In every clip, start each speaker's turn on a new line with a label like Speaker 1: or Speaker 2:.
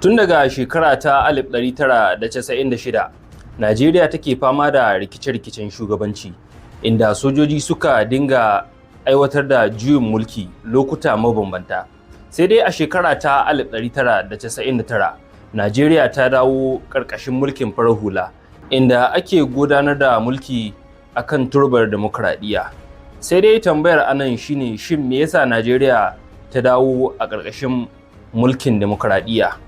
Speaker 1: Tun daga shekara ta 1996, Najeriya take fama da rikice-rikicen shugabanci, inda sojoji suka dinga aiwatar da juyin mulki lokuta mabambanta. Sai dai a shekara ta 1999, Najeriya ta dawo ƙarƙashin mulkin farar hula, inda ake gudanar da mulki akan turbar dimokuraɗiyya. Sai dai tambayar anan shine, shin me yasa Najeriya ta dawo a ƙarƙashin mulkin dimokuraɗiyya?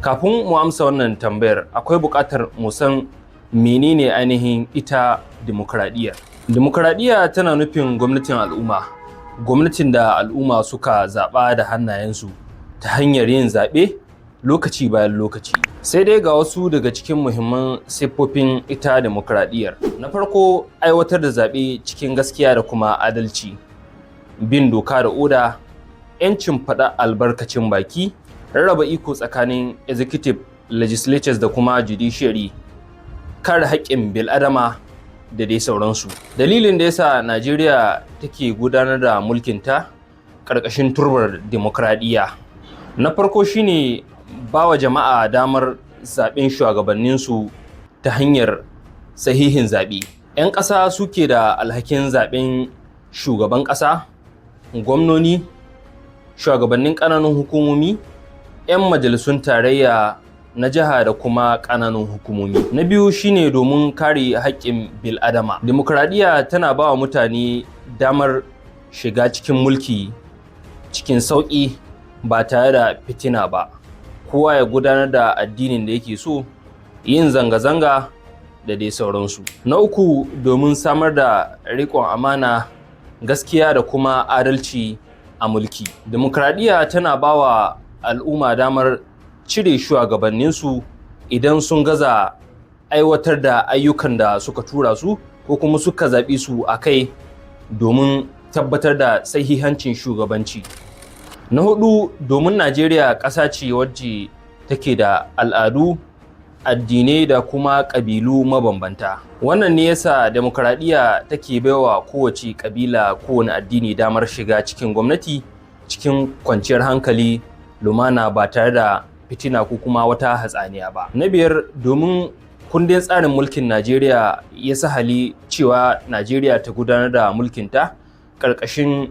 Speaker 1: Kafin mu amsa wannan tambayar, akwai buƙatar mu san menene ainihin ita dimokuraɗiyya. Dimokuraɗiyya tana nufin gwamnatin al'umma, gwamnatin da al'umma suka zaɓa da hannayensu ta hanyar yin zaɓe lokaci bayan lokaci. Sai dai ga wasu daga cikin muhimman siffofin ita dimokuraɗiyyar. Na farko, aiwatar da zaɓe cikin gaskiya da kuma adalci, bin doka da oda, 'yancin faɗa albarkacin baki, rarraba iko tsakanin executive, legislatures da kuma judiciary, kare haƙƙin bil'adama da dai sauransu. Dalilin da yasa Najeriya take gudanar da mulkinta ƙarƙashin turbar dimokuraɗiyya. Na farko shine bawa jama'a damar zaɓen shugabanninsu ta hanyar sahihin zaɓe. 'Yan ƙasa suke da alhakin zaɓen shugaban ƙasa, gwamnoni, shugabannin ƙananan hukumomi, 'yan majalisun tarayya na jiha da kuma ƙananan hukumomi. Na biyu shine domin kare haƙƙin bil'adama. Dimokuraɗiyya tana ba wa mutane damar shiga cikin mulki cikin sauƙi ba tare da fitina ba. Kowa ya gudanar da addinin da yake so, yin zanga-zanga da dai sauransu. Na uku, domin samar da riƙon amana, gaskiya da kuma adalci a mulki. Dimokuraɗiyya tana ba wa al'umma damar cire shugabanninsu idan sun gaza aiwatar da ayyukan da suka tura su ko kuma suka zaɓi su a kai, domin tabbatar da sahihancin shugabanci. Na hudu, domin Najeriya ƙasa ce wacce take da al'adu, addinai da kuma ƙabilu mabambanta. Wannan ne yasa demokuraɗiyya take baiwa kowace ƙabila, kowane addini damar shiga cikin gwamnati cikin kwanciyar hankali, lumana, ba tare da fitina ko kuma wata hatsaniya ba. Na biyar, domin kundin tsarin mulkin Najeriya ya sahale cewa Najeriya ta gudanar da mulkinta ƙarƙashin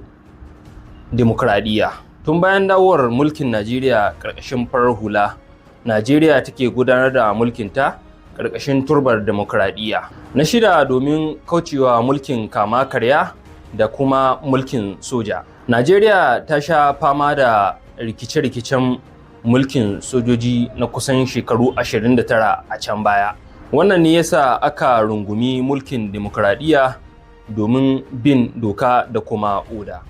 Speaker 1: dimokuraɗiyya. Tun bayan dawowar mulkin Najeriya ƙarƙashin farar hula, Najeriya take gudanar da mulkinta ƙarƙashin turbar dimokuraɗiyya. Na shida, domin kaucewa mulkin kama karya da kuma mulkin soja. Najeriya ta sha fama da rikice-rikicen mulkin sojoji na kusan shekaru 29 a can baya. Wannan ne yasa aka rungumi mulkin dimokuraɗiyya domin bin doka da kuma oda.